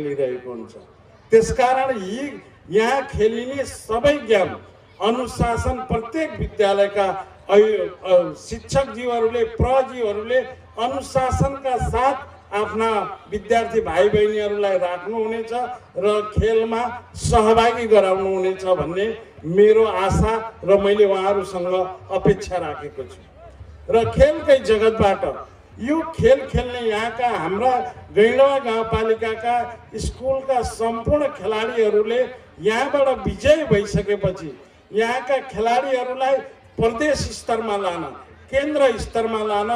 लिइरहेको हुन्छ। त्यसकारण यहाँ खेलिने सबै गेम अनुशासन प्रत्येक विद्यालयका शिक्षकज्यूहरूले प्रजीहरूले अनुशासनका साथ आफ्ना विद्यार्थी भाइ बहिनीहरूलाई राख्नुहुनेछ र खेलमा सहभागी गराउनुहुनेछ भन्ने मेरो आशा र मैले उहाँहरूसँग अपेक्षा राखेको छु। र खेलकै जगतबाट यो खेल खेल्ने यहाँका हाम्रा गैंडवा गाउँपालिकाका स्कुलका सम्पूर्ण खेलाडीहरूले यहाँबाट विजय भइसकेपछि यहाँका खेलाडीहरूलाई प्रदेश स्तरमा लान, केन्द्र स्तरमा लान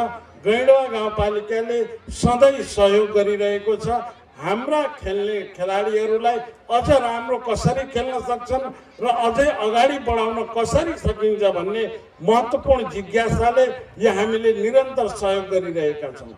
गैंडवा गाउँपालिकाले सधैँ सहयोग गरिरहेको छ। हाम्रा खेल्ने खेलाडीहरूलाई अझ राम्रो कसरी खेल्न सक्छन् र अझै अगाडि बढाउन कसरी सकिन्छ भन्ने महत्त्वपूर्ण जिज्ञासाले यहाँ हामीले निरन्तर सहयोग गरिरहेका छौँ।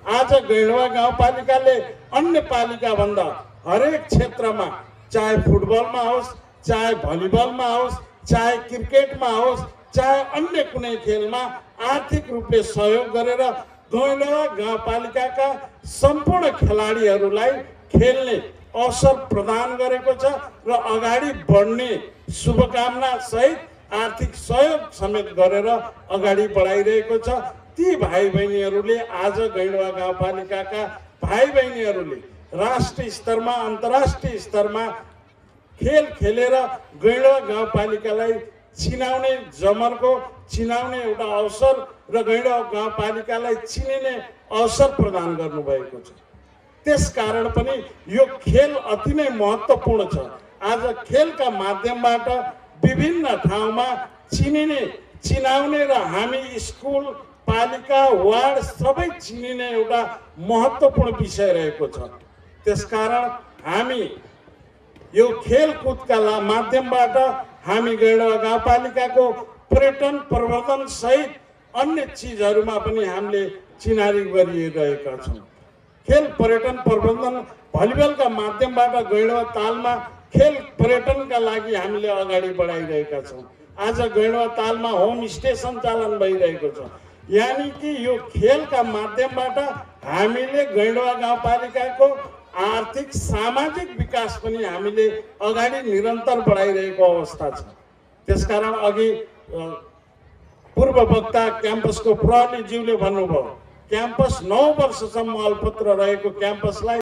आज गैंडवा गाउँपालिकाले अन्य पालिकाभन्दा हरेक क्षेत्रमा, चाहे फुटबलमा होस्, चाहे भलिबलमा होस्, चाहे क्रिकेटमा होस्, चाहे अन्य कुनै खेलमा आर्थिक रूपले सहयोग गरेर गैंडवा गाउँपालिकाका सम्पूर्ण खेलाडीहरूलाई खेल्ने अवसर प्रदान गरेको छ र अगाडि बढ्ने शुभकामना सहित आर्थिक सहयोग समेत गरेर अगाडि बढाइरहेको छ। ती भाइ बहिनीहरूले आज गैंडवा गाउँपालिकाका भाइ बहिनीहरूले राष्ट्रिय स्तरमा, अन्तर्राष्ट्रिय स्तरमा खेल खेलेर गैंडवा गाउँपालिकालाई चिनाउने, जमर्को चिनाउने एउटा अवसर र गैंडवा गाउँपालिकालाई चिनिने अवसर प्रदान गर्नुभएको छ। त्यसकारण पनि यो खेल अति नै महत्त्वपूर्ण छ। आज खेलका माध्यमबाट विभिन्न ठाउँमा चिनिने, चिनाउने र हामी स्कुल, पालिका, वार्ड सबै चिनिने एउटा महत्त्वपूर्ण विषय रहेको छ। त्यसकारण हामी यो खेलकुदका माध्यमबाट हामी गैंडवा गाउँपालिकाको पर्यटन प्रवर्धन सहित अन्य चिजहरूमा पनि हामीले चिनारी गरिरहेका छौँ। खेल पर्यटन प्रवर्धन भलिबलका माध्यमबाट गैंडवा तालमा खेल पर्यटनका लागि हामीले अगाडि बढाइरहेका छौँ। आज गैंडवा तालमा होम स्टे सञ्चालन भइरहेको छ। यानी कि यो खेलका माध्यमबाट हामीले गैंडवा गाउँपालिकाको आर्थिक सामाजिक विकास पनि हामीले अगाडि निरन्तर बढाइरहेको अवस्था छ। त्यसकारण अघि पूर्व वक्ता क्याम्पसको प्रहरीज्यूले भन्नुभयो, क्याम्पस 9 वर्षसम्म अल्पत्र रहेको क्याम्पसलाई